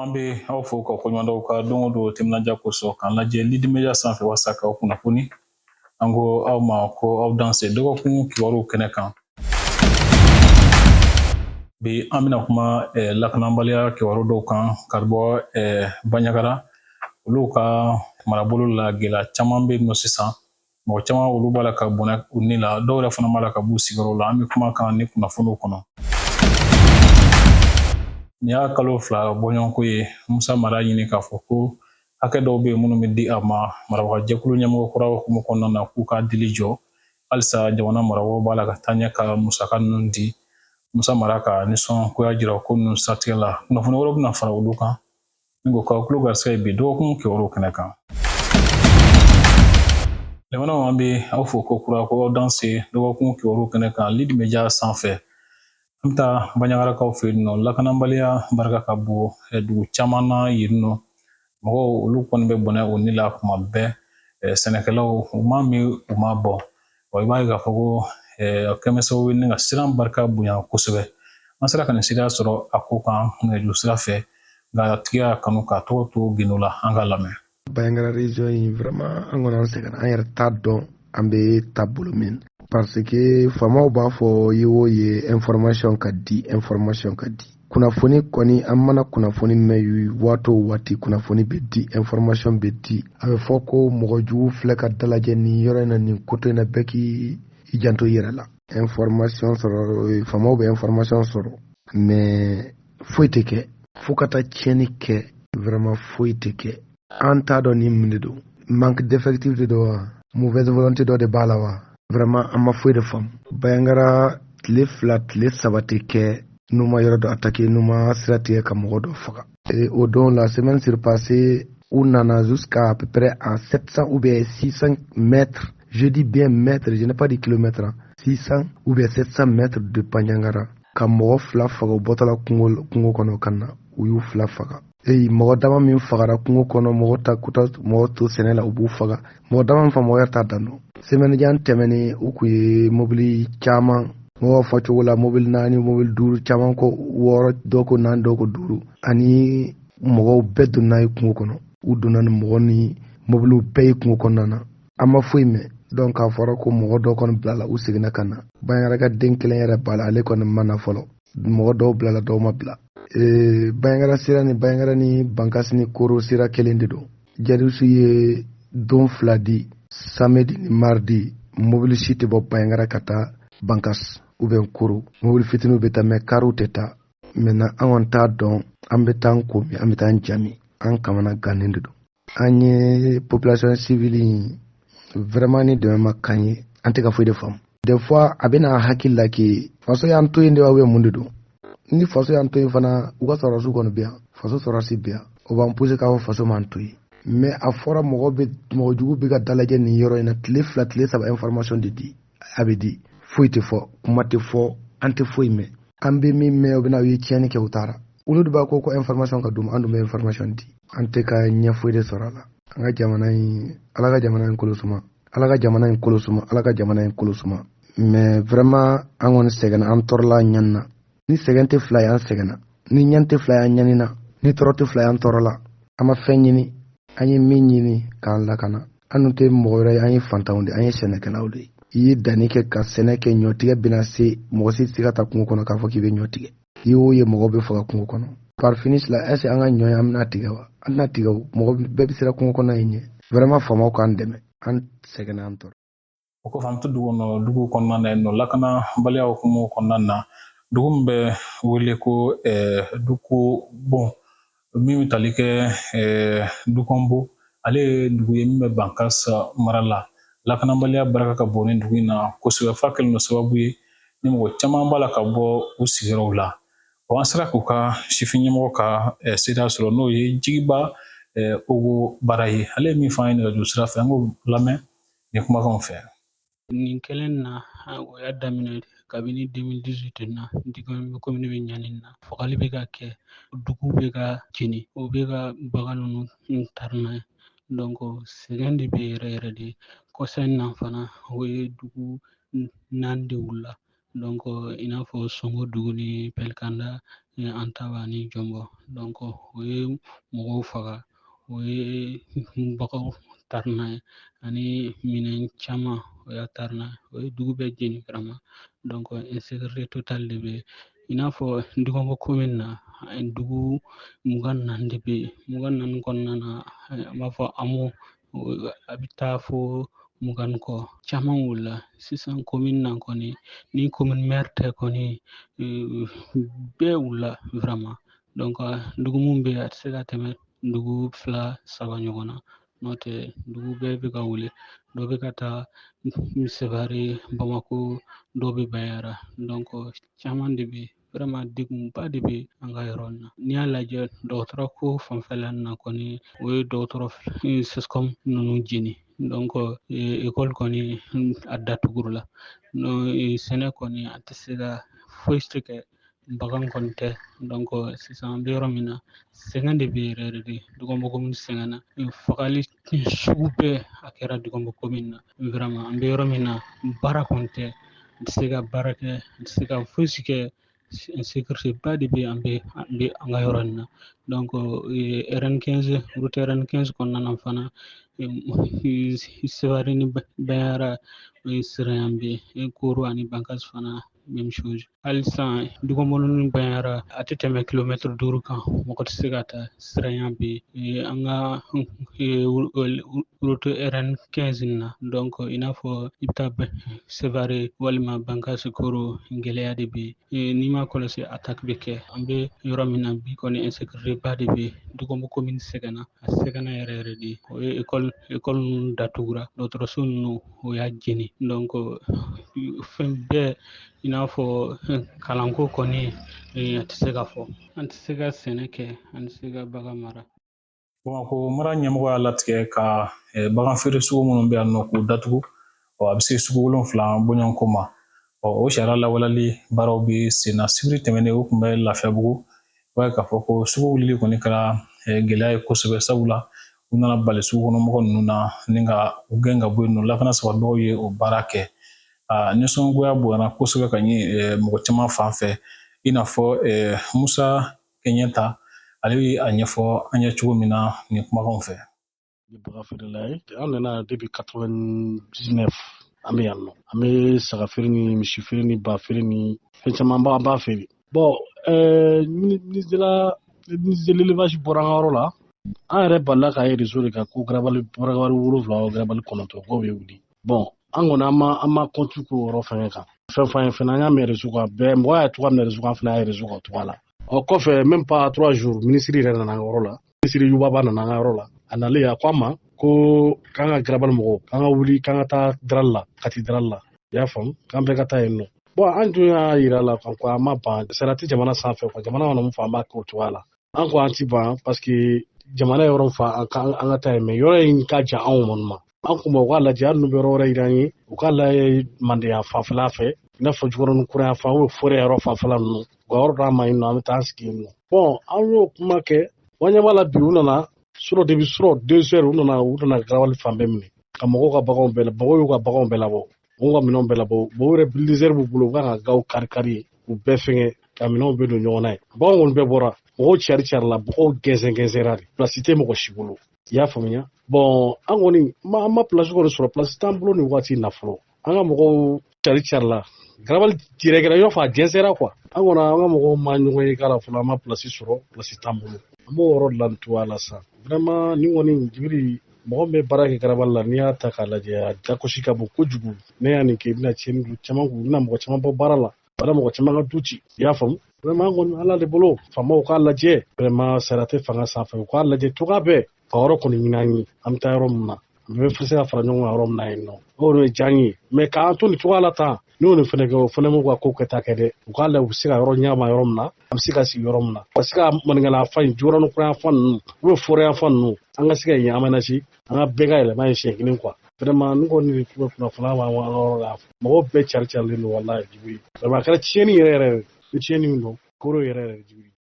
An bɛ aw fo ka koɲuman ka don o don timinandiya kosɔn k'an lajɛ Lead Media sanfɛ walasa k'aw kunnafoni. An ko aw ma ko aw danse dɔgɔkun kibaruw kɛnɛ kan. Bi an bɛna kuma lakanabaliya kibaru dɔw kan ka bɔ Banjagara, olu ka marabolo la. Gɛlɛya caman bɛ yen nɔ sisan, mɔgɔ caman olu b'a la ka bɔnɛ u ni la, dɔw yɛrɛ fana b'a la ka b'u sigiyɔrɔ la. An bɛ kuma kan ni kunnafoniw kɔnɔ. Nin y'a kalo 2 bɔɲɔgɔnko ye, Musa Mara ɲini k'a fɔ ko hakɛ dɔw bɛ yen minnu bɛ di a ma marabaga jɛkulu ɲɛmɔgɔ kura hukumu kɔnɔna na, k'u ka dili jɔ. Halisa jamana marabagaw b'a la ka taa ɲɛ ka musaka ninnu di. Musa Mara ka nisɔngoya jira ko ninnu siratigɛ la. Kunnafoni wɛrɛw bɛna fara olu kan. Ni ko k'aw tulo garisɛgɛ ye bi dɔgɔkun kibaruw kɛnɛ kan. Lamɛnnaw, an bɛ aw fo ko kura ko aw danse dɔgɔkun kibaruw kɛnɛ kan Lead Media sanfɛ. An bɛ taa Banjagarakaw fɛ yen nɔ. Lakanabaliya barika ka bon dugu caman na yen nɔ. Mɔgɔw olu kɔni bɛ bɔnɛ u ni la kuma bɛɛ. Sɛnɛkɛlaw, u ma min, u ma bɔ wa, i b'a ye k'a fɔ ko a kɛmɛ sababu ye ni ka siran barika bonya kosɛbɛ. An sera ka nin sira sɔrɔ a ko kan nɛgɛjuru sira fɛ, nka a tigi y'a kanu k'a tɔgɔ to gindo la. An ka lamɛn. Banjagara région in, vraiment, an kɔni, an sɛgɛnna, an yɛrɛ t'a dɔn an bɛ taabolo min, parce que faamaw b'a fɔ ye o ye information ka di, information ka di. Kunnafoni kɔni, an mana kunnafoni mɛn waati o waati, kunnafoni bɛ di, information bɛ di. A bɛ fɔ ko mɔgɔ jugu filɛ ka dalajɛ nin yɔrɔ in na, nin koto in na, bɛɛ k'i janto i yɛrɛ la. Information sɔrɔ, faamaw bɛ information sɔrɔ, mais foyi tɛ kɛ fo ka taa tiɲɛni kɛ. Vraiment, foyi tɛ kɛ. An t'a dɔn ni mun de don, manque d'effectif de don wa, mauvaise volonté dɔ de b'a la wa. Vraiment, an ma foyi de faamu. Banjagara, tile 2, tile 3 tɛ kɛ n'u ma yɔrɔ dɔ attaqué, n'u ma sira tigɛ ka mɔgɔ dɔ faga. Et o don, la semaine surpassée, u nana jusqu'à à peu près à 700 ou bien 600 mètres. Je dis bien mètres, je n'ai pas dit kilomètres, hein. 600 ou bien 700 mètres de Bandiagara, ka mɔgɔ fila faga. U bɔtɔla kungo kungo kɔnɔ ka na, u y'u fila faga. Eyi, mɔgɔ dama min fagara kungo kɔnɔ, mɔgɔ ta kuta mɔgɔ to sɛnɛ la, u b'u faga. Mɔgɔ dama min fa, mɔgɔ yɛrɛ t'a dan dɔn. Semaine jan tɛmɛnen, u kun ye mobili caman, mɔgɔw fɔ cogo la, mobili naani, mobili duuru, caman ko wɔɔrɔ, dɔw ko naani, dɔw ko duuru, ani mɔgɔw bɛɛ donna ye kungo kɔnɔ. U donna ni mɔgɔ ni mobiliw bɛɛ ye kungo kɔnɔna na. An ma foyi mɛn. Donc k'a fɔra ko mɔgɔ dɔw kɔni bilala, u seginna ka na. Banjagara ka den kelen yɛrɛ b'a la, ale kɔni ma na fɔlɔ. Mɔgɔ dɔw bilala, dɔw ma bila. Banjagara sira ni Banjagara ni Bankasi ni Koro sira kelen de don. Jadisiw ye don 2 di, samedi ni mardi, mobili si tɛ bɔ Banjagara ka taa Bankas ou bien Koro. Mobili fitiniw bɛ taa, mais kariw tɛ taa. Maintenant, an kɔni t'a dɔn an bɛ taa ko min, an bɛ taa jami. An kamana gannen de don. An ye population civile in, vraiment, ni dɛmɛ ma kan ye, an tɛ ka foyi de faamu. Des fois, a bɛna hakili la ke faso y'an to yen de wa, mun de don? Ni faso y'an to yen fana, u ka sɔrɔdasiw kɔni bɛ yan, faso sɔrɔdasi bɛ yan, o b'an pousser k'a fɔ faso m'an to yen. Mais a fɔra mɔgɔ bɛ, mɔgɔ jugu bɛ ka dalajɛ nin yɔrɔ in na, tile 2, tile 3, information de di, a bɛ di, foyi tɛ fɔ, kuma tɛ fɔ, an tɛ foyi mɛn. An bɛ min mɛn, u bɛna, u ye tiɲɛni kɛ, u taara. Olu de b'a ko ko information ka d'u ma, an dun bɛ information di, an tɛ ka ɲɛ foyi de sɔrɔ a la. An ka jamana in, Ala ka jamana in kolo suma, Ala ka jamana in kolo suma, Ala ka jamana in kolo suma. Mais vraiment, an kɔni sɛgɛnna, an tɔɔrɔla, ɲani na. Ni sɛgɛn tɛ fila ye, an sɛgɛnna. Ni ɲani tɛ fila ye, an ɲanina. Ni tɔɔrɔ tɛ fila ye, an tɔɔrɔla. An ma fɛn ɲini, an ye min ɲini k'an lakana. An dun tɛ mɔgɔ wɛrɛ ye, an ye fantanw de, an ye sɛnɛkɛlaw de ye. I ye danni kɛ ka sɛnɛ kɛ, ɲɔtigɛ bɛna se, mɔgɔ si tɛ se ka taa kungo kɔnɔ k'a fɔ k'i bɛ ɲɔ tigɛ. I y'o ye, mɔgɔw bɛ faga kungo kɔnɔ. Par finish la, est ce que an ka ɲɔ ye, an bɛna tigɛ wa? An tɛna tigɛ o. Mɔgɔ bɛɛ bɛ siran kungo kɔnɔ in ɲɛ. Vraiment, faamaw k'an dɛmɛ, an sɛgɛnna, an tɔɔrɔ. O kɔfɛ, an bɛ to dugu kɔnɔ, dugu kɔnɔna na yen nɔ, lakanabaliya hukumu kɔnɔna na, dugu min bɛ wele ko Duko Bon, min bɛ tali kɛ Dukɔnbo, ale ye dugu ye min bɛ Bankasa mara la. Lakanabaliya barika ka bon ni dugu in na kosɛbɛ, f'a kɛlen don sababu ye ni mɔgɔ caman b'a la ka bɔ u sigiyɔrɔw la. An sera k'u ka sifin ɲɛmɔgɔ ka seereya sɔrɔ, n'o ye Jigiba Ogo Bara ye. Ale ye min fɔ an ye nɛgɛjuru sira fɛ, an k'o lamɛn nin kumakanw fɛ. Nin kɛlen na, o y'a daminɛ kabini 2018 na, komi ne bɛ ɲani na, fagali bɛ ka kɛ, dugu bɛ ka jeni, u bɛ ka bagan ninnu taari n'a ye. Donc sɛgɛn de bɛ yɛrɛ yɛrɛ de. Kɔsa in na fana, o ye dugu naani de wulila. Donc i n'a fɔ Songo dugu ni Pɛlikanda, Antaba ani Jɔnbɔ. Donc o ye mɔgɔw faga, o ye baganw tarina ye ani minɛn caman o y'a tarina ye, o ye dugu bɛɛ jeni vraiment. Donc insécurité totale de bɛ yen. I n'a fɔ Dugɔnbɔ commune na, dugu 24 de bɛ yen. 24 kɔnɔna na, an b'a fɔ hameau a bɛ taa fo 20 kɔ, caman wulila sisan commune na kɔni. Ni commune maire tɛ kɔni, bɛɛ wulila vraiment. Donc dugu mun bɛ yen, a tɛ se ka tɛmɛ dugu fila saba ɲɔgɔn na, n'o tɛ dugu bɛɛ bɛ ka wuli. Dɔ bɛ ka taa Sevare, Bamako, dɔw bɛ Bayara. Donc caman de bɛ yen vraiment, degunba de bɛ an ka yɔrɔ in na. N'i y'a lajɛ dɔgɔtɔrɔ ko fanfɛla na kɔni, o ye dɔgɔtɔrɔ CSCOM ninnu jeni. Donc école kɔni a datugura la. Sɛnɛ kɔni a tɛ se ka foyi tɛ kɛ, bagan kɔni tɛ. Donc sisan an bɛ yɔrɔ min na, sɛgɛn de bɛ yɛrɛ yɛrɛ de. Dugɔnbɔ commune sɛgɛnna, fagali sugu bɛɛ a kɛra Dugɔnbɔ commune na vraiment. An bɛ yɔrɔ min na, baara kɔni tɛ, n tɛ se ka baara kɛ, n tɛ se ka fosi kɛ. Insécurité ba de bɛ an bɛ an bɛ an ka yɔrɔ in na. Donc RN 15, route RN 15 kɔnɔna na fana, Sevare ni Bayara, o ye siranya bɛ yen. Koro ani Bankas fana, même chose. Hali sisan Dugɔnbɔ ni Bayara a tɛ tɛmɛ kilomɛtiri 5 kan, mɔgɔ tɛ se ka taa, siranya bɛ yen an ka route RN 15 na. Donc i n'a fɔ i bɛ taa Sevare walima Bankas, Koro, gɛlɛya de bɛ yen. N'i ma kɔlɔsi, attaque bɛ kɛ. An bɛ yɔrɔ min na bi kɔni, insécurité ba de bɛ yen. Dugɔnbɔ commune sɛgɛnna, a sɛgɛnna yɛrɛ yɛrɛ de. O ye école ninnu datugura, dɔgɔtɔrɔso ninnu o y'a jeni. Donc fɛn bɛɛ, i n'a fɔ kalanko kɔni, a tɛ se ka fɔ. An tɛ se ka sɛnɛ kɛ, an tɛ se ka bagan mara. Bamakɔ mara ɲɛmɔgɔ y'a latigɛ ka bagan feere sugu minnu bɛ yan nɔ k'u datugu. A bɛ se sugu 7 bɔɲɔgɔnko ma. O sariya lawaleyali baaraw bɛ sen na. Sibiri tɛmɛnen, o tun bɛ Lafiyabugu. I b'a ye k'a fɔ ko sugu wulili kɔni kɛra gɛlɛya ye kosɛbɛ, sabula u nana bali sugu kɔnɔ mɔgɔ ninnu na ni ka u gɛn ka bɔ yen nɔ. Lakana sabatibagaw ye o baara kɛ. Nisɔngoya bonyana kosɛbɛ ka ɲɛ mɔgɔ caman fan fɛ, i n'a fɔ Musa Kɛɲɛta, ale ye a ɲɛfɔ an ye cogo min na nin kumakanw fɛ. Bagan feerela ye. An nana depuis 99, an bɛ yan nɔ, an bɛ saga feere ni misi feere ni ba feere ni fɛn caman an b'a feere. Bon, ministre de la ministre de l'élevage bɔra an ka yɔrɔ la, an yɛrɛ balila k'a ye réseau de kan ko garabali 7 o garabali 9 k'o bɛ wuli. Bon, an kɔni an ma compte k'o yɔrɔ fɛngɛ kan. Fɛn f'an ye fɛnɛ, an y'a mɛn réseau kan bɛɛ, mɔgɔ y'a cogoya min na réseau kan, an fɛnɛ y'a réseau kan o cogoya la. Ɔ kɔfɛ, même pas 3 jours, ministre yɛrɛ nana an ka yɔrɔ la. Ministre Yubaba nana an ka yɔrɔ la. A nalen, a ko an ma ko k'an ka garabali mɔgɔw k'an ka wuli, k'an ka taa darali la, Kati darali la, i y'a faamu, k'an bɛɛ ka taa yen nɔ. Bon, an dun y'a yira la ko an ma ban, sariya tɛ jamana sanfɛ quoi. Jamana mana mun fɔ, an b'a kɛ o cogoya la. An ko an ti ban parce que jamana ye yɔrɔ min fɔ, an ka taa yen, mais yɔrɔ in ka jan anw ma. An kun ma u k'a lajɛ, hali n'u bɛ yɔrɔ wɛrɛ yira an ye, u k'a lajɛ Mandenya fanfɛla fɛ, i n'a fɔ Jukɔrɔni kura yan fan, forêt yɔrɔ fanfɛla ninnu, u ka yɔrɔ d'an ma yen nɔ, an bɛ taa an sigi yen nɔ. Bon, an y'o kuma kɛ wa. Ɲɛ b'a la bi, u nana surɔ, depuis surɔ 2 heures, u nana garabali fan bɛɛ minɛ ka mɔgɔw ka baganw bɛɛ, mɔgɔw y'u ka baganw bɛɛ labɔ, mɔgɔw ka minɛnw bɛɛ labɔ. Mɔgɔw yɛrɛ bulldozer b'u bolo, u kan ka gaw kari kari, u bɛɛ fɛngɛ ka minɛnw bɛɛ don ɲɔgɔn na ye. Baganw kɔni bɛɛ bɔra, mɔgɔw cari carila, mɔgɔw gɛnsɛn gɛnsɛnra de, place tɛ mɔgɔ si bolo, i y'a faamuya. Bon, an kɔni an ma place kɔni sɔrɔ, place t'an bolo nin waati in na fɔlɔ. An ka mɔgɔw cari carila, garabali yɛrɛ kɛra i n'a fɔ a jɛnsɛnra quoi. An kɔni, an ka mɔgɔw ma ɲɔgɔn ye k'a la fɔlɔ, an ma place sɔrɔ, place t'an bolo, an b'o yɔrɔ de la nin cogoya la sisan. Vraiment, nin kɔni Jibiri, mɔgɔ min bɛ baara kɛ garabali la, n'i y'a ta k'a lajɛ, a jagosi ka bon kojugu. Ne y'a nin kɛ, i bɛna tiɲɛni don caman kun, i bɛna mɔgɔ caman bɔ baara la, a bɛna mɔgɔ caman ka du ci, i y'a faamu. Vraiment, an kɔni, Ala de bolo, faamaw k'a lajɛ vraiment, sariya tɛ fanga sanfɛ, u k'a lajɛ cogoya bɛɛ ka yɔrɔ kɔni ɲini an ye, an bɛ taa yɔrɔ min na, an bɛɛ bɛ se ka fara ɲɔgɔn kan yɔrɔ min na yen nɔ, o de bɛ diya an ye. Mais k'an to nin cogoya la tan, n'o nin fɛnɛ kɛ, o fɛnɛ m'u ka ko kɛta kɛ dɛ. U k'a lajɛ, u bɛ se ka yɔrɔ ɲagama yɔrɔ min na, an bɛ se ka sigi yɔrɔ min na, ka se ka maninkala fan in, Jukɔrɔni kura fan ninnu, u bɛ forêt yan fan ninnu, an ka se ka yen aménager, an ka bɛɛ ka yɛlɛma ye siɲɛ kelen quoi. Vraiment, ni kɔni de bɛ kunnafoniya b'an ka yɔrɔ la, mɔgɔw bɛɛ cari carilen don walahi Jibiri. Vraiment, a kɛra tiɲɛni yɛrɛ yɛrɛ ye, tiɲɛni min don koro yɛrɛ yɛrɛ, Jibiri.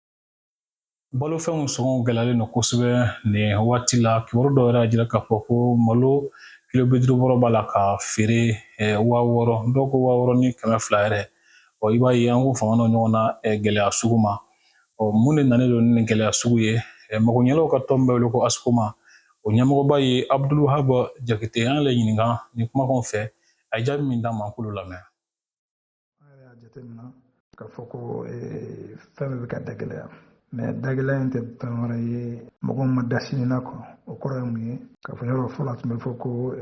Balofɛnw sɔngɔ gɛlɛyalen don kosɛbɛ nin waati la. Kibaru dɔw yɛrɛ y'a jira k'a fɔ ko malo kilo 50 bɔrɔ b'a la ka feere 6000, dɔw ko 6200 yɛrɛ. Ɔ, i b'a ye an k'u fanga dɔ ɲɔgɔn na gɛlɛya sugu ma. Ɔ, mun de nalen don ni gɛlɛya sugu ye? Magoɲɛlaw ka tɔn bɛ wele ko ASCOMA, o ɲɛmɔgɔba ye Abdulwahab Jakite. An yɛrɛ ɲininka nin kumakanw fɛ, a ye jaabi min d'an ma, k'olu lamɛn. An yɛrɛ y'a jateminɛ k'a fɔ ko fɛn bɛɛ bɛ ka dagɛlɛya, mais dagɛlɛya in tɛ fɛn wɛrɛ ye, mɔgɔw ma da sini na quoi. O kɔrɔ ye mun ye? K'a fɔ yɔrɔ fɔlɔ a tun bɛ fɔ ko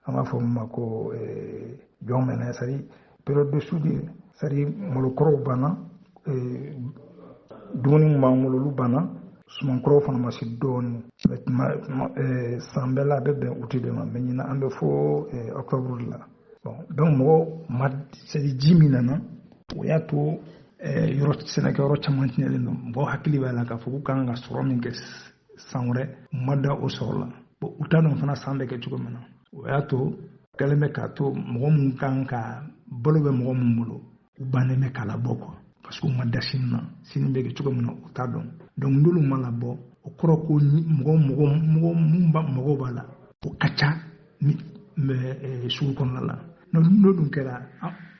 an b'a fɔ min ma ko jɔn mɛnɛ, c'est à dire période de soudure, c'est à dire malo kɔrɔw banna, dumuni min b'an bolo olu banna, suman kɔrɔw fana ma se dɔɔni. Mais san bɛɛ la a bɛ bɛn août de ma, mais ɲinan an bɛ fo octobre de la. Bon, donc mɔgɔw ma, c'est à dire ji min nana, o y'a to yɔrɔ sɛnɛkɛyɔrɔ caman tiɲɛlen don. Mɔgɔw hakili b'a la k'a fɔ k'u kan ka sɔrɔ min kɛ san wɛrɛ, u ma da o sɔrɔ la. Bon, u t'a dɔn fana san bɛ kɛ cogo min na. O y'a to kɛlen bɛ k'a to mɔgɔ mun kan ka balo bɛ mɔgɔ mun bolo, u bannen bɛ k'a labɔ quoi, parce que u ma da sini na, sini bɛ kɛ cogo min na, u t'a dɔn. Donc n'olu ma labɔ, o kɔrɔ ko mɔgɔ mun ba mago b'a la, o ka ca ni bɛ sugu kɔnɔna la. N'o dun kɛra,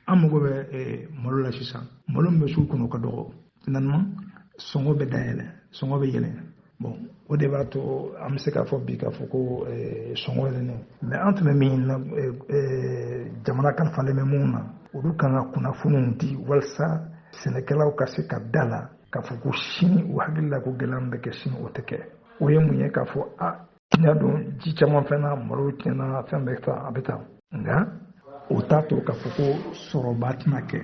an mago bɛ malo la sisan, malo min bɛ sugu kɔnɔ, o ka dɔgɔ. Finalement sɔngɔ bɛ dayɛlɛ, sɔngɔ bɛ yɛlɛ. Bon, o de b'a to an bɛ se k'a fɔ bi k'a fɔ ko sɔngɔ yɛlɛnnen. Mais an tun bɛ min na, jamana kalifalen bɛ mun na, olu kan ka kunnafoniw di walasa sɛnɛkɛlaw ka se ka da la k'a fɔ ko sini, u hakili la ko gɛlɛya min bɛ kɛ sini, o tɛ kɛ. O ye mun ye? K'a fɔ a y'a dɔn ji caman fɛn na, malo tiɲɛna, fɛn bɛ taa, a bɛ taa, nka o t'a to k'a fɔ ko sɔrɔba tɛna kɛ.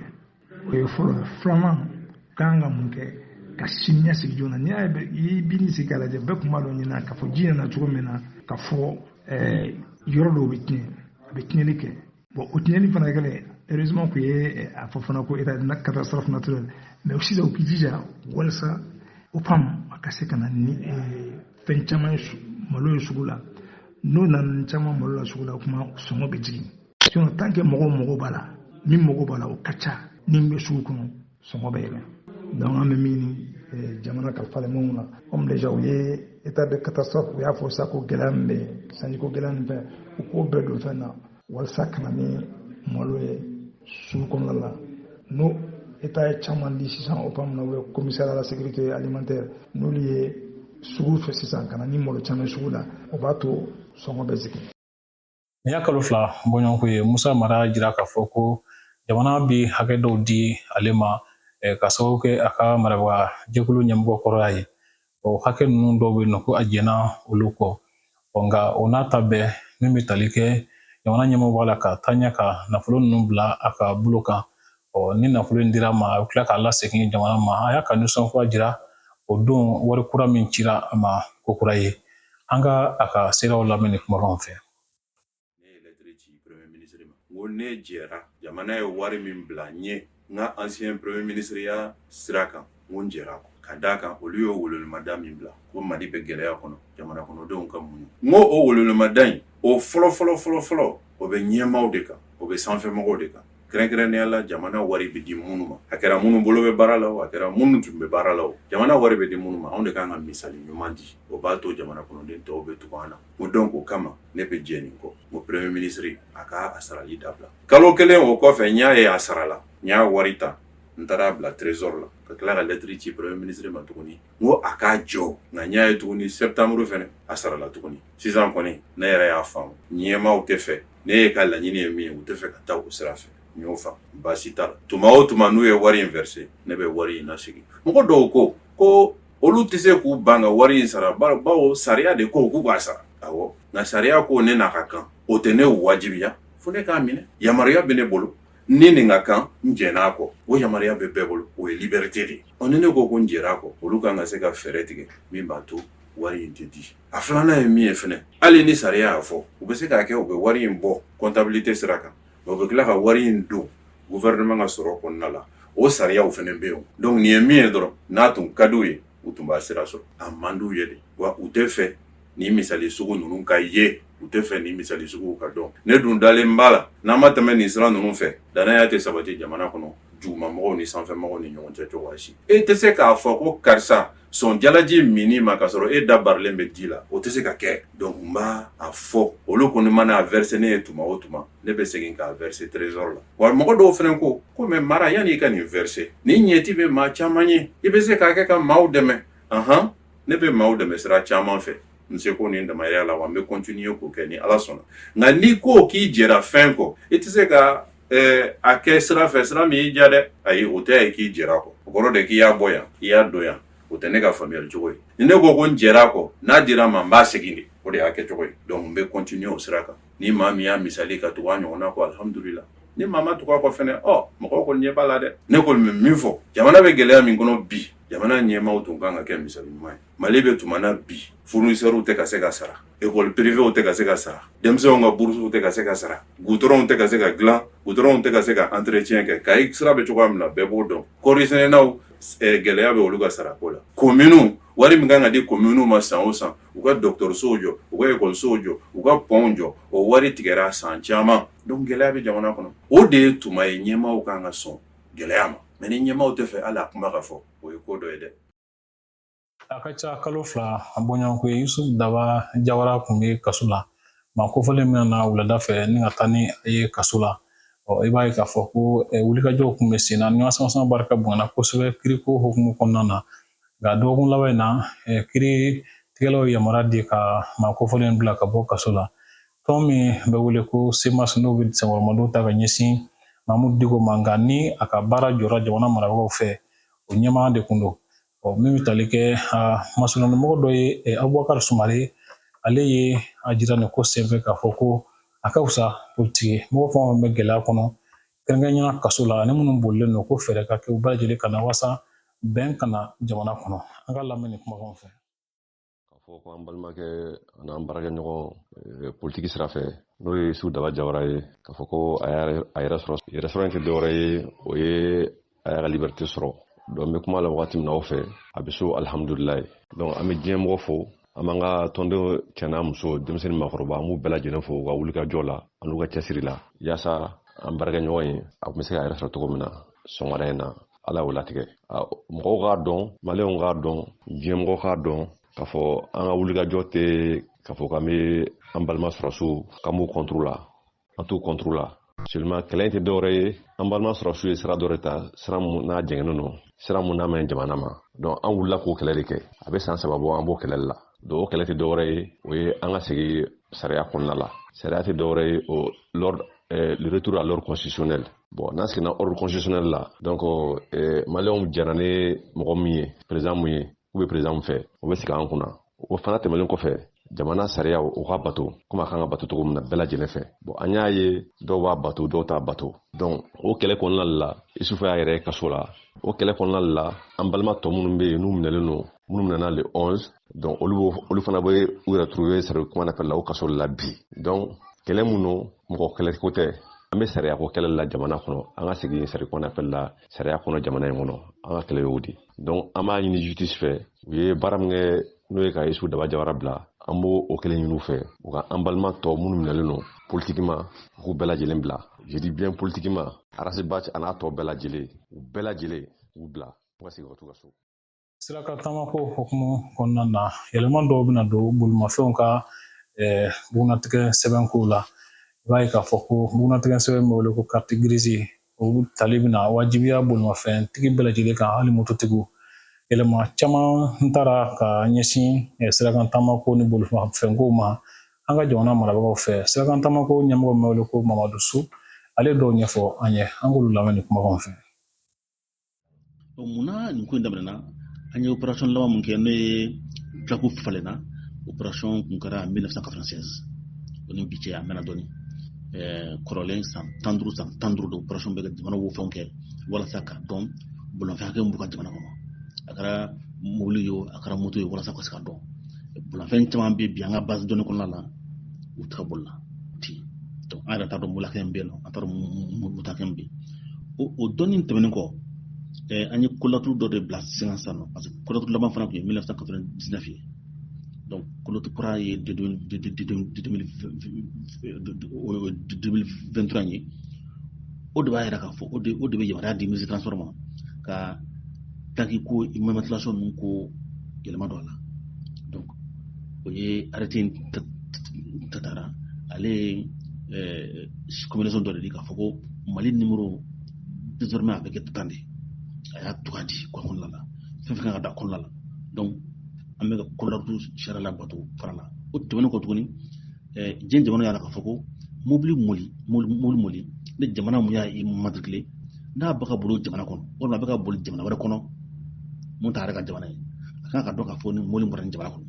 O ye fɔlɔ ye. Filanan, kan ka mun kɛ ka sini ɲɛsigi joona? N'i y'a ye, i b'i sigi k'a lajɛ, bɛɛ tun b'a dɔn ɲina k'a fɔ ji nana cogo min na, k'a fɔ yɔrɔ dɔw bɛ tiɲɛ, a bɛ tiɲɛni kɛ. Bon, o tiɲɛni fana kɛlen, heureusement k'u ye a fɔ fana ko état de catastrophe naturelle. Mais sisan u k'i jija walasa OPAM a ka se ka na ni fɛn caman ye malo ye sugu la. N'o nana ni caman malo la sugu la, o kuma sɔngɔ bɛ jigin. Sinon tant que mɔgɔw mago b'a la, min mago b'a la, o ka ca ni bɛ sugu kɔnɔ, sɔngɔ bɛ yɛlɛ. Donc an bɛ min ni jamana kalifalen minnu na, comme déjà u ye état de catastrophe, u y'a fɔ sa ko gɛlɛya min bɛ yen, sanjiko gɛlɛya nin fɛn, u k'o bɛɛ don fɛn na walasa ka na ni malo ye sugu kɔnɔna la. N'o état ye caman di sisan OPAM na, ou commissariat à la sécurité alimentaire, n'olu ye sugu fɛ sisan ka na ni malo caman sugu la, o b'a to sɔngɔ bɛ jigin. Nin y'a kalo 2 bɔɲɔgɔnko ye, Musa Mara jira k'a fɔ ko jamana bi hakɛ dɔw di ale ma ka sababu kɛ a ka marabaga jɛkulu ɲɛmɔgɔ kɔrɔya ye. O hakɛ ninnu dɔw bɛ yen nɔ ko a jɛnna olu kɔ. Nka o n'a ta bɛɛ, min bɛ tali kɛ jamana ɲɛmɔgɔ b'a la ka taa ɲɛ ka nafolo ninnu bila a ka bolo kan. Ɔ, ni nafolo in dira ma, a bɛ tila k'a lasegin jamana ma. A y'a ka nisɔngoya jira o don wari kura min cira a ma ko kura ye. An ka a ka seerew lamɛn ni kumakanw fɛ. Ne ye lettre ci premier ministre ma, n ko ne jɛra jamana ye wari min bila n ye n ka ancien premier ministre ya sira kan, n ko n jɛra kɔ, ka d'a kan olu y'o welewelemada min bila ko Mali bɛ gɛlɛya kɔnɔ, jamana kɔnɔdenw ka muɲu. N ko o welewelemada in, o fɔlɔ fɔlɔ fɔlɔ fɔlɔ, o bɛ ɲɛmaaw de kan, o bɛ sanfɛmɔgɔw de kan, kɛrɛnkɛrɛnnenya la jamana wari bɛ di minnu ma, a kɛra minnu bolo bɛ baara la o, a kɛra minnu tun bɛ baara la o, jamana wari bɛ di minnu ma, anw de kan ka misali ɲuman di. O b'a to jamana kɔnɔden tɔw bɛ tugu an na. O donc o kama ne bɛ jɛ nin kɔ. N ko premier ministre a ka a sarali dabila. Kalo 1 o kɔfɛ, n y'a ye a sarala, n y'a wari ta, n taara bila trésor la, ka tila ka lettre ci premier ministre ma tuguni, n ko a k'a jɔ. Nka n y'a ye tuguni septembre fɛnɛ, a sarala tuguni. Sisan kɔni ne yɛrɛ y'a faamu, ɲɛmaaw tɛ fɛ ne ye ka laɲini ye min ye, u tɛ fɛ ka taa o sira fɛ. N y'o faamu, baasi t'a la. Tuma o tuma n'u ye wari in verser, ne bɛ wari in lasegin. Mɔgɔ dɔw ko ko olu tɛ se k'u ban ka wari in sara, bawo sariya de ko k'u k'a sara. Awɔ, nka sariya ko ne n'a ka kan, o tɛ ne wajibiya fo ne k'a minɛ. Yamaruya bɛ ne bolo ni nin ka kan, n jɛn'a kɔ. O yamaruya bɛ bɛɛ bolo, o ye liberté de ye. Ɔ, ni ne ko ko n jɛra a kɔ, olu kan ka se ka fɛɛrɛ tigɛ min b'a to wari in tɛ di. A filanan ye min ye fɛnɛ, hali ni sariya y'a fɔ, u bɛ se k'a kɛ u bɛ wari in bɔ comptabilité sira kan, u bɛ tila ka wari in don gouvernement ka sɔrɔ kɔnɔna la. O sariyaw fɛnɛ bɛ yen. Donc nin ye min ye dɔrɔn, n'a tun ka d'u ye, u tun b'a sira sɔrɔ. A man d'u ye de wa, u tɛ fɛ nin misali sugu ninnu ka ye, u tɛ fɛ nin misali sugu ka dɔn. Ne dun dalen b'a la, n'an ma tɛmɛ nin sira ninnu fɛ, danaya tɛ sabati jamana kɔnɔ dugumamɔgɔw ni sanfɛmɔgɔw ni ɲɔgɔn cɛ cogoya si. E tɛ se k'a fɔ ko karisa sɔn jalaji minni ma k'a sɔrɔ e da barilen bɛ ji la, o tɛ se ka kɛ. Donc n b'a a fɔ, olu kɔni mana a verser ne ye tuma o tuma, ne bɛ segin k'a verser trésor la. Wa mɔgɔ dɔw fana ko Ko mais Mara, yanni i ka nin verser, nin ɲɛti bɛ maa caman ye, i bɛ se k'a kɛ ka maaw dɛmɛ. Ahan, ne bɛ maaw dɛmɛ sira caman fɛ n seko ni damayira la, wa n bɛ continuer k'o kɛ ni Ala sɔnna. Nka n'i ko k'i jɛra fɛn kɔ, i tɛ se ka a kɛ sira fɛ, sira min y'i diya dɛ. Ayi, o tɛ ye k'i jɛra kɔ, o kɔrɔ de k'i y'a bɔ yan, i y'a don yan. O tɛ ne ka faamuyali cogo ye. Ni ne ko ko n jɛra kɔ, n'a dira ma, n b'a segin de. O de y'a kɛ cogo ye. Donc n bɛ continuer o sira kan. Ni maa min y'a misali ka tugu a ɲɔgɔnna kɔ, alhamdulillah. Ni maa ma tugu a kɔ fɛnɛ, ɔ mɔgɔw kɔni ɲɛ b'a la dɛ. Ne kɔni bɛ min fɔ, jamana bɛ gɛlɛya min kɔnɔ bi, jamana ɲɛmaaw tun kan ka kɛ misali ɲuman ye. Mali bɛ tuma na bi, fournisseurs tɛ ka se ka sara, école privée tɛ ka se ka sara, denmisɛnw ka bourses tɛ ka se ka sara, goudronw tɛ ka se ka dilan, goudronw tɛ ka se ka entretien kɛ. Kayi sira bɛ cogoya min na, bɛɛ b'o dɔn. Kɔɔri sɛnɛnaw, gɛlɛya bɛ olu ka sarako la. Communes, wari min kan ka di communes ma san o san, u ka dɔgɔtɔrɔsow jɔ, u ka ekɔlisow jɔ, u ka pɔnw jɔ, o wari tigɛra san caman. Donc gɛlɛya bɛ jamana kɔnɔ. O de ye tuma ye ɲɛmaaw kan ka sɔn gɛlɛya ma. Mais ni ɲɛmaaw tɛ fɛ hali a kuma ka fɔ, o ye ko dɔ ye dɛ. A ka ca kalo 2 bɔɲɔgɔnko ye, Yusuf Daba Jawara tun bɛ kaso la. Maa kofɔlen min nana wulada fɛ ni ka taa ni a ye kaso la, ɔ i b'a ye k'a fɔ ko wulikajɔw tun bɛ sen na. Ɲɔgɔn sama barika bonyana kosɛbɛ kiriko hukumu kɔnɔna na. Nka dɔgɔkun laban in na, kiiri tigɛlaw ye yamaruya di ka maa kofɔlen bila ka bɔ kaso la. Tɔn min bɛ wele ko CMAS, n'o bɛ senkɔrɔmadon ta ka ɲɛsin Mamudu Diko ma, nka ni a ka baara jɔra jamana marabagaw fɛ, o ɲɛmaa de kun don. Ɔ min bɛ tali kɛ a masurunamɔgɔ dɔ ye, Abubakar Sumare, ale ye a jira nin ko senfɛ k'a fɔ ko a ka fisa politiki mɔgɔ fɛn o fɛn bɛ gɛlɛya kɔnɔ, kɛrɛnkɛrɛnnenya kaso la, ani minnu bolilen don, ko fɛɛrɛ ka kɛ u bɛɛ lajɛlen ka na walasa bɛn ka na jamana kɔnɔ. An ka lamɛn nin kumakanw fɛ. K'a fɔ ko an balimakɛ an'an baarakɛɲɔgɔn politiki sira fɛ, n'o ye Yusu Daba Jawara ye, k'a fɔ ko a yɛrɛ sɔrɔ. Yɛrɛ sɔrɔ in tɛ dɔwɛrɛ ye, o ye a y'a ka liberté sɔrɔ. Donc n bɛ kuma la wagati min na aw fɛ, a bɛ so, alihamudulilayi. Donc an bɛ diɲɛ mɔgɔ fo, an b'an ka tɔndenw, cɛ n'a muso, denmisɛnnin, maakɔrɔba, an b'u bɛɛ lajɛlen fo u ka wulikajɔ la an'u ka cɛsiri la, yaasa an baarakɛɲɔgɔn ye a tun bɛ se k'a yɛrɛ sɔrɔ cogo min na sɔgɔmada in na. Ala y'o latigɛ. Mɔgɔw k'a dɔn, maliyɛnw k'a dɔn, diɲɛmɔgɔ k'a dɔn k'a fɔ an ka wulikajɔ tɛ k'a fɔ k'an bɛ an balima sɔrɔsiw k'an b'u contre la. An t'u contre la. Seulement kɛlɛ in tɛ dɔwɛrɛ ye, an balima sɔrɔsiw ye sira dɔ de ta, sira mun n'a jɛngɛnnen don, sira mun n'a ma ɲi jamana ma. Donc an wulila k'o kɛlɛ de kɛ. A bɛ san 3 bɔ, an b'o kɛlɛ la. Donc o kɛlɛ tɛ dɔwɛrɛ ye, o ye an ka segin sariya kɔnɔna la. Sariya tɛ dɔwɛrɛ ye, o l'ordre, le retour à l'ordre constitutionnel. Bon, n'an seginna ordre constitutionnel la, donc maliyɛnw jɛra ni mɔgɔ min ye, président mun ye, k'u bɛ président min fɛ, o bɛ sigi an kunna. O fana tɛmɛnen kɔfɛ, jamana sariyaw, o ka bato komi a kan ka bato cogo min na bɛɛ lajɛlen fɛ. Bon, an y'a ye dɔw b'a bato, dɔw t'a bato. Donc o kɛlɛ kɔnɔna la, Isufu y'a yɛrɛ kaso la. O kɛlɛ kɔnɔna la, an balima tɔ minnu bɛ yen n'u minɛlen don, minnu minɛna le 11, donc olu fana bɛ u yɛrɛ trouver sari kuma na la o kaso la bi. Donc kɛlɛ mun don, mɔgɔ kɛlɛ ko tɛ, an bɛ sariya ko kɛlɛ la jamana kɔnɔ. An ka segin sari kuma la sariya kɔnɔ jamana in kɔnɔ. An ka kɛlɛ y'o de. Donc an b'a ɲini justice fɛ, u ye baara min kɛ, n'o ye ka Isufu Daba Jawara bila, an b'o o kelen ɲini u fɛ, u ka an balima tɔ minnu minɛlen don politiquement, u k'u bɛɛ lajɛlen bila. Je dis bien politiquement, Ras Bath a n'a tɔ bɛɛ lajɛlen, u bɛɛ lajɛlen k'u bila, u ka segin ka t'u ka so. Siraka taamako hukumu kɔnɔna na, yɛlɛma dɔw bɛna don bolimafɛnw ka bugunnatigɛ sɛbɛnkow la. I b'a ye k'a fɔ ko bugunnatigɛ sɛbɛn bɛ wele ko carte grise, o tali bɛna wajibiya bolimafɛntigi bɛɛ lajɛlen kan, hali mototigiw. Yɛlɛma caman taara ka ɲɛsin sirakan taamako ni bolimafɛnkow ma an ka jamana marabagaw fɛ. Sirakan taamako ɲɛmɔgɔ min bɛ wele ko Mamadu Su, ale dɔw ɲɛfɔ an ye, an k'olu lamɛn nin kumakanw fɛ. Munna nin ko in daminɛna? An ye opération laban mun kɛ, n'o ye plaque falenna, opération kun kɛra 1996. O ni bi cɛ, a mɛnna dɔɔni. Kɔrɔlen san 15, san 15 de opération bɛ kɛ, jamana b'o fɛnw kɛ walasa k'a dɔn bolifɛn hakɛ min b'u ka jamana kɔnɔ, a kɛra mobili ye o, a kɛra moto ye, walasa ka se ka dɔn. Bolifɛn caman bɛ bi an ka base dɔnni kɔnɔna la, u tɛ ka boli la ten. Donc an yɛrɛ t'a dɔn mobili hakɛ min bɛ yen nɔ, an t'a dɔn moto hakɛ min bɛ yen. O dɔnni tɛmɛnen kɔ, an ye kolaturu dɔ de bila sen kan sisan nɔ, parce que kolaturu laban fana tun ye 1999 ye. Donc kolaturu kura ye 2023 ye. O de b'a yira k'a fɔ o de bɛ yamaruya di ministre transport ma ka plaque ko immatriculation ninnu ko yɛlɛma don a la. Donc o ye arrêté in ta taara, ale ye combinaison dɔ de di k'a fɔ ko Mali numéro Désormais a bɛ kɛ tan de, a y'a tɔgɔ di kɔnɔna la, fɛn fɛn kan ka da kɔnɔna la. Donc an bɛ ka kɔlɔlɔ sariya labato fana la. O tɛmɛnen kɔ tuguni, diɲɛ jamana y'a la k'a fɔ ko mobili moli ni jamana mun y'a immatriculé, n'a bɛ ka boli jamana kɔnɔ walima a bɛ ka boli jamana wɛrɛ kɔnɔ mun t'a yɛrɛ ka jamana ye, a kan ka dɔn k'a fɔ ni mobili bɔra nin jamana kɔnɔ.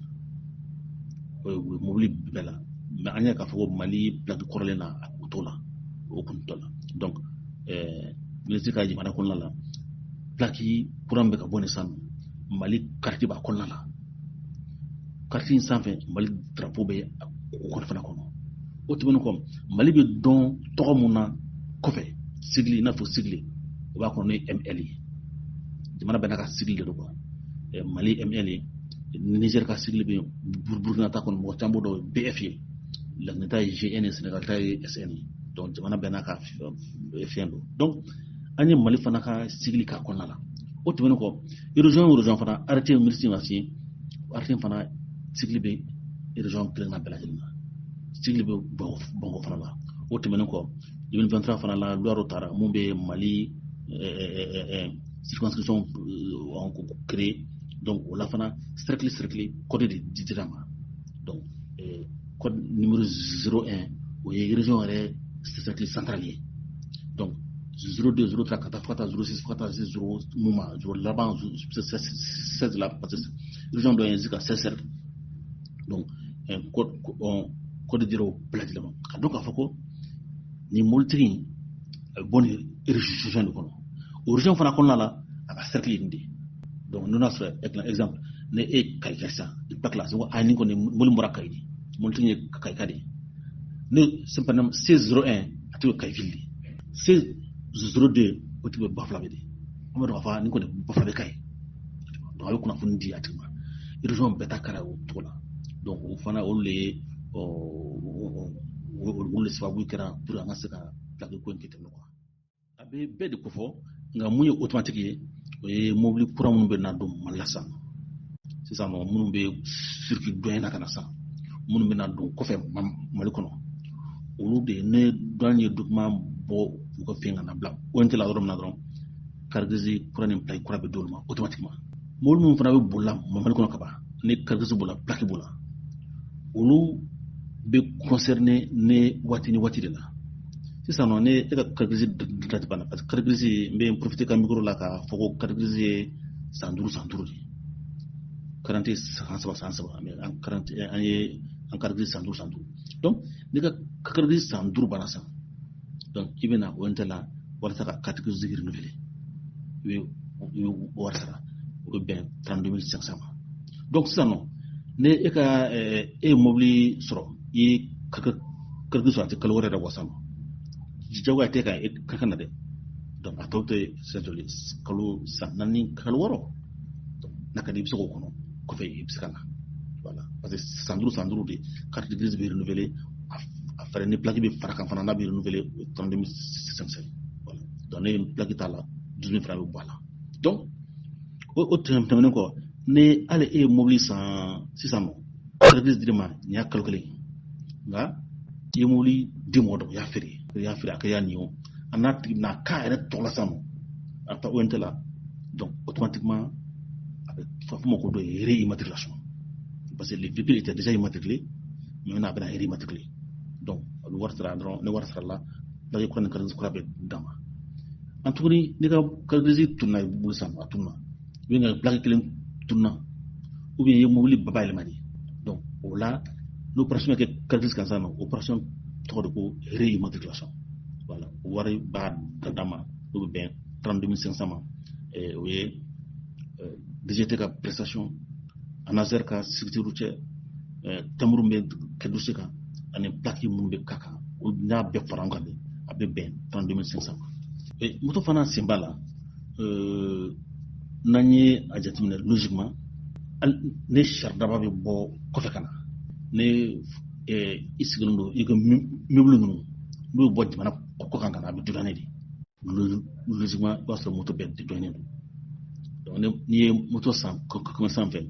O ye mobili bɛɛ la. Mais an y'a k'a fɔ ko Mali plaque kɔrɔlen na, a kun t'o la, o kun t'o la. Donc ministre ka jamana kɔnɔna la, plaque kura min bɛ ka bɔ nin san, Mali carte b'a kɔnɔna la. Carte in sanfɛ, Mali drapeau bɛ o kɔnɔ fana kɔnɔ. O tɛmɛnen kɔ, Mali bɛ dɔn tɔgɔ mun na kɔfɛ, sigle, i n'a fɔ sigle, o b'a kɔnɔ, n'o ye ML ye. Jamana bɛɛ n'a ka sigle de don quoi. Mali ML ye, Niger ka sigle bɛ yen, Burkina ta kɔnɔ mɔgɔ caman b'o dɔn, BF ye, Laginɛ ta ye GN ye, Sénégal ta ye SN ye. Donc jamana bɛɛ n'a ka fɛn don. Donc an ye Mali fana ka sigle k'a kɔnɔna la. O tɛmɛnen kɔ, région o région fana, arrêté ministre ma signé, arrêté fana sigle bɛ région kelen na bɛɛ lajɛlen na, sigle bɛ Bamakɔ fana la. O tɛmɛnen kɔ, 2023 fana la, loi dɔ taara mun bɛ Mali circonscription créé. Donc o la fana, cercle cercle code de dira ma. Donc code numéro 01, o ye région yɛrɛ cercle central ye. Donc 02, 03, ka taa fo ka taa 06, fo ka taa se 0 mun ma, 0 laban 16 la, parce que région dɔ ye jusqu'à 16 cercle. Donc code dira o bɛɛ lajɛlen ma ka dɔn k'a fɔ ko nin mobilitigi in, a bɛ bɔ nin région de kɔnɔ. O région fana kɔnɔna la, a ka cercle ye nin de ye. Donc n'o y'a sɔrɔ, exemple, ne e ye Kayi kɛ sisan, i plaque la ko a nin kɔni mobili bɔra Kayi de, mobilitigi ye Kayika de ye. Ne par exemple C01, a tigi bɛ Kayi ville de. C02, o tigi bɛ Bafulabe de. An bɛ dɔn k'a fɔ nin kɔni Bafulabe ka ye. Donc a bɛ kunnafoni di a tigi ma. Région bɛɛ ta kɛra o cogo la. Donc o fana, olu de ye olu de sababu kɛra pour an ka se ka plaque ko in kɛ ten quoi. A bɛ bɛɛ de kofɔ, nka mun ye automatique ye, o ye mobili kura minnu bɛ na don Mali la sisan nɔ, minnu bɛ circuit douane na ka na sisan, minnu bɛ na don kɔfɛ Mali kɔnɔ, olu de ne douane ye document bɔ u ka fɛn ka na bila ONT la yɔrɔ min na dɔrɔn, carte grise kura ni plaque kura bɛ d'olu ma automatiquement. Mobili minnu fana bɛ bolila Mali kɔnɔ ka ban, ni carte grise b'o la, plaque b'o la, olu bɛ concerné ne waati ni waati de la. Sisan nɔ, ne e ka carte grise date banna, parce que carte grise, n bɛ n profiter ka micro la k'a fɔ ko carte grise ye san 5 san 5 de ye. Carte san 3 san 3, mais an carte, an ye an carte grise san 5 san 5. Donc n'i ka carte grise san 5 banna sisan, donc i bɛ na ONT la walasa ka carte grise renouveler. I bɛ wari sara, o bɛ bɛn 32 500 ma. Donc sisan nɔ, ne e ka e ye mobili sɔrɔ, i ye carte grise sɔrɔ, a tɛ kalo wɛrɛ yɛrɛ bɔ sisan nɔ, jagoya tɛ ka e ka kan na dɛ. Donc a tɔ tɛ sisan joli, kalo san 4, kalo 6 n'a ka di, i bɛ se k'o kɔnɔ kɔfɛ, i bɛ se ka na. Voilà, parce que san 5 san 5 de carte grise bɛ renouveler. A fɛrɛ ni plaque bɛ fara kan fana, n'a bɛ renouveler, o ye 32 500. Voilà, donc ne plaque t'a la, 12 000 fana bɛ bɔ a la. Donc o tɛmɛnen kɔ, ni hali e ye mobili san sisan nɔ, carte grise dir'i ma, nin y'a kalo kelen, nka i ye mobili di mɔgɔ dɔ, u y'a feere, i y'a feere, a kɛ y'a nin o, a n'a tigi n'a k'a yɛrɛ tɔgɔ la sisan nɔ, a bɛ taa ONT la. Donc automatiquement a bɛ fɔ ma ko dɔ ye réimmatriculation, parce que le véhicule était déjà immatriculé, mais maintenant a bɛna réimmatriculer. Donc a bɛ wari sara dɔrɔn. Ni wari sarala, plaque kura ni carte kura bɛ d'a ma. An tuguni, n'i ka carte grise tununa i bolo sisan, a tununa, ou bien ka plaque kelen tununa, ou bien i ye mobili bayɛlɛma de, donc o la n'opération bɛ kɛ carte grise kan sisan nɔ, opération tɔgɔ de ko réimmatriculation. Voilà, o wari b'a d'a ma, n'o bɛ bɛn 32 500 ma. O ye DGT ka prestation, ANASER ka sécurité routière, timbre bɛ kɛ dossier kan, ani plaque minnu bɛ k'a kan, o n'a bɛɛ fara ɲɔgɔn kan de, a bɛ bɛn 32 500 ma. Moto fana sen b'a la. N'an ye a jateminɛ logiquement, ne saridaba bɛ bɔ kɔfɛ ka na, ne i sigilen don i ka mobili ninnu, n'u bɛ bɔ jamana kɔ kan ka na, a bɛ dédouaner de. Logiquement, i b'a sɔrɔ moto bɛɛ dédouaner don. Donc n'i ye moto san commerçant fɛ,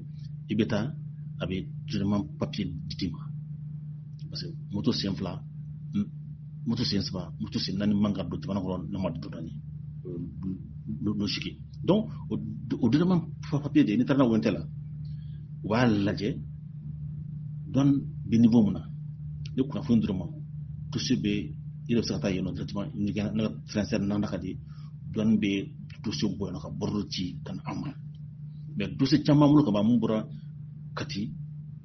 i bɛ taa, a bɛ dédouanement papier d'i ma, parce que moto sen 2, moto sen 3, moto sen 4 man ka don jamana kɔnɔ n'a ma dédouaner. logique. Donc o dédouanement papier de, n'i taara n'a ONT la, u b'a lajɛ douane bɛ niveau mun na. Ni kunnafoni dir'u ma, dossier bɛ, i yɛrɛ bɛ se ka taa yen nɔ directement. Ni ka transfert n'a ka di, douane bɛ dossier bɔ yen nɔ ka bordereau ci ka na an ma. Mais dossier caman bolo ka ban, mun bɔra Kati,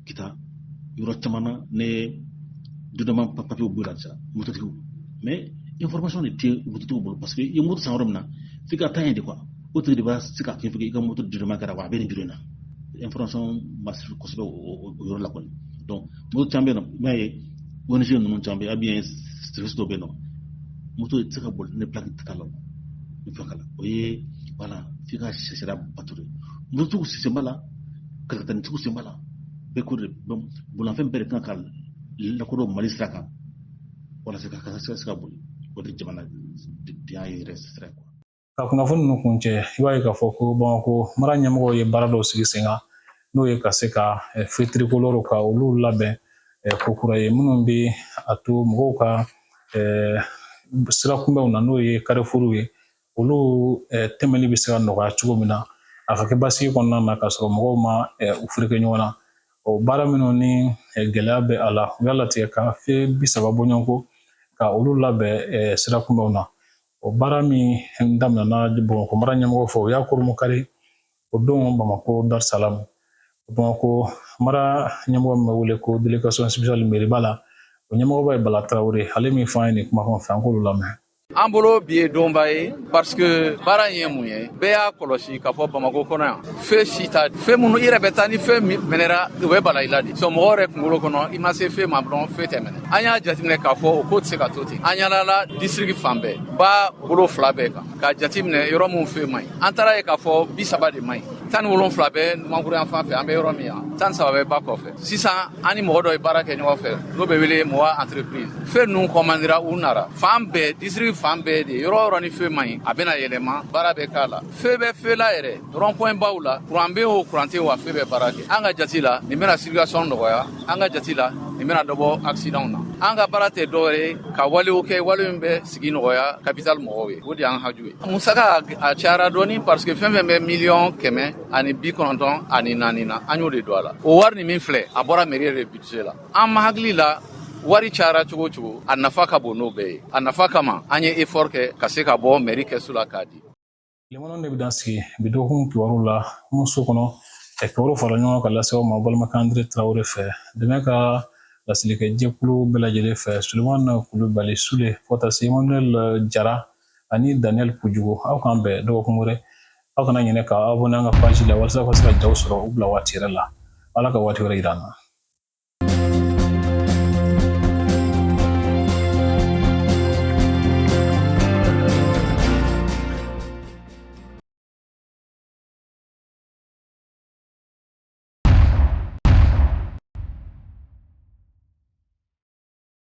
Kita, yɔrɔ caman na, ne dédouanement papier b'u la sisan mototigiw. Mais information de tɛ mototigiw bolo, parce que i ye moto san yɔrɔ min na, f'i ka taa yen de quoi. O tigi de b'a se k'a kɛ i ka moto dédouanement kɛra wa, a bɛ nin bureau in na. Information ma siri kosɛbɛ o yɔrɔ la kɔni. Donc moto caman bɛ yen nɔ, i b'a ye ONG ninnu caman bɛ yen, ou bien service dɔw bɛ yen nɔ, moto tɛ se ka boli ni plaque tɛ k'a la, ni fɛn k'a la. O ye voilà, f'i ka sariya bato de. Mototigiw sen b'a la, katakatanintigiw sen b'a la, bɛɛ ko de. Bolimafɛn bɛɛ de kan ka lakodɔn Mali sira kan walasa ka se ka boli. O de jamanadenya yɛrɛ sira ye quoi. Ka kunnafoni ninnu kun cɛ, i b'a ye k'a fɔ ko Bamakɔ mara ɲɛmɔgɔw ye baara dɔw sigi sen kan, n'o ye ka se ka feux tricolores ka olu labɛn ko kura ye, minnu bɛ a to mɔgɔw ka sira kunbɛnw na, n'o ye carrefour ye, olu tɛmɛli bɛ se ka nɔgɔya cogo min na, a ka kɛ basigi kɔnɔna na, k'a sɔrɔ mɔgɔw ma u fereke ɲɔgɔn na. O baara minnu ni gɛlɛya bɛ a la, u y'a latigɛ ka feu 30 bɔɲɔgɔnko ka olu labɛn sira kunbɛnw na. O baara min daminɛna Bamakɔ mara ɲɛmɔgɔ fɛ, o y'a kurumukari o don Bamakɔ Darusalam. Bamakɔ mara ɲɛmɔgɔ min bɛ wele ko délégation spéciale meriba la, o ɲɛmɔgɔba ye Bala Tarawele. Ale min fɔ an ye nin kumakan fɛ, an k'olu lamɛn. An bolo bi ye donba ye, parce que baara in ye mun ye, bɛɛ y'a kɔlɔsi k'a fɔ Bamako kɔnɔ yan, feu si ta, feu minnu i yɛrɛ bɛ taa ni feu minɛra, u bɛ bala i la de sɔn. Mɔgɔ yɛrɛ kunkolo kɔnɔ, i ma se feu ma dɔrɔn, feu tɛ minɛ. An y'a jateminɛ k'a fɔ o ko tɛ se ka to ten. An yalala district fan bɛɛ, ba bolo fila bɛɛ kan, k'a jateminɛ yɔrɔ mun feu man ɲi. An taara ye k'a fɔ 30 de man ɲi, 17 bɛ numankuru yan fan fɛ, an bɛ yɔrɔ min yan, 13 bɛ ba kɔfɛ. Sisan an ni mɔgɔ dɔ ye baara kɛ ɲɔgɔn fɛ, n'o bɛ wele Moa Entreprise. Feu ninnu commandera, u nara fan bɛɛ, district fan bɛɛ de. Yɔrɔ o yɔrɔ ni feu man ɲi, a bɛna yɛlɛma, baara bɛ k'a la. Feu bɛ feu la yɛrɛ, rond point baw la, kuran bɛ o, kuran tɛ wa, feu bɛ baara kɛ. An ka jate la, nin bɛna circulation nɔgɔya. An ka jate la, nin bɛna dɔ bɔ accident na. An ka baara tɛ dɔwɛrɛ ye ka walew kɛ, wale min bɛ sigi nɔgɔya capitale mɔgɔw ye. O de y'an haju ye. Musaka a cayara dɔɔni, parce que fɛn fɛn bɛ 194 miliyɔn na, an y'o de don a la. O wari nin min filɛ, a bɔra mairie yɛrɛ budget la. An ma hakili la, wari cayara cogo o cogo, a nafa ka bon n'o bɛɛ ye. A nafa kama, an ye effort kɛ ka se ka bɔ mairie kɛsu la k'a di. Lemɔnɔ de bɛ dan sigi bi dɔgɔkun kibaru la muso kɔnɔ. Kibaru fara ɲɔgɔn kan ka lase aw ma balimakɛ Andre Tarawele fɛ, dɛmɛ ka lasilikɛ jɛkulu bɛɛ lajɛlen fɛ, Sulemani Kulubali Sule, fo ka taa se Emmanuel Jara ani Daniel Pujugu. Aw k'an bɛn dɔgɔkun wɛrɛ. Aw kana ɲinɛ ka abonné an ka page la walasa ka se ka jaw sɔrɔ u bila waati yɛrɛ la. Ala ka waati wɛrɛ yira an na.